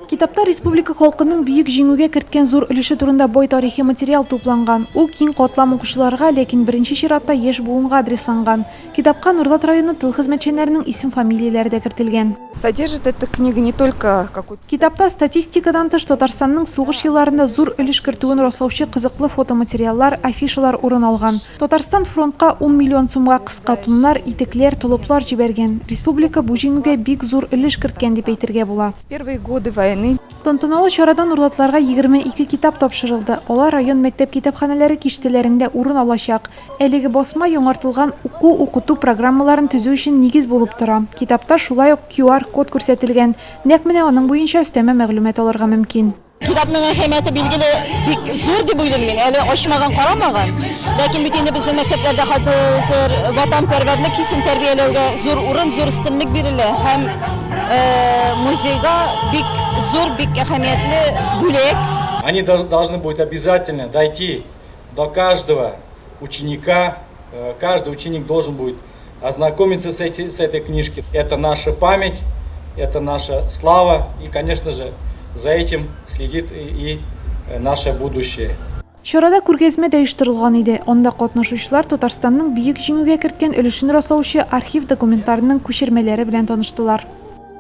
Китапта республика халкының Бөек Җиңүгә керткән зур өлеше турында бай тарихи материал тупланган. Ул киң катлам укучыларга, ләкин беренче чиратта яшь буынга адресланган. Китапка Нурлат районы тыл хезмәтчәннәренең исем-фамилияләре дә кертелгән. Содержит эта книга не только какую-то. Китапта статистикадан тыш Татарстанның сугыш елларында зур өлеш кертүен раслаучы кызыклы фотоматериаллар, афишалар урын алган. Татарстан фронтка ун миллион сумга кыска туннар, итекләр, толыплар җибәргән. Республика бу җиңүгә бик зур өлеш керткән дип әйтергә була. Первые годы войны. Тантаналы чарада нурлатларга 22 китап тапшырылды. Алар район мәктәп китапханәләре киштәләрендә урын алачак. Әлеге басма яңартылган уку-укыту программаларын төзү өчен нигез булып тора. Китапта шулай ук QR-код күрсәтелгән. Нәкъ менә аның буенча өстәмә мәгълүмат алырга мөмкин. Китапның әһәмияте, билгеле, бик зур дип уйлыйм мин. Әле ачмаган, карамаган. Ләкин бит инде безнең мәктәпләрдә хәзер ватанпәрвәрлек хисен тәрбияләүгә зур урын, зур өстенлек бирелә һәм музейга бик зур, бик әһәмиятле бүләк. Они должны будут обязательно дойти до каждого ученика. Каждый ученик должен будет ознакомиться с, эти, с этой книжкой. Это наша память, это наша слава и, конечно же, за этим следит и, и наше будущее. Чарада күргәзмә дә оештырылган иде. Анда катнашучылар Татарстанның Бөек Җиңүгә керткән өлешен раслаучы архив документларының күчермәләре белән таныштылар.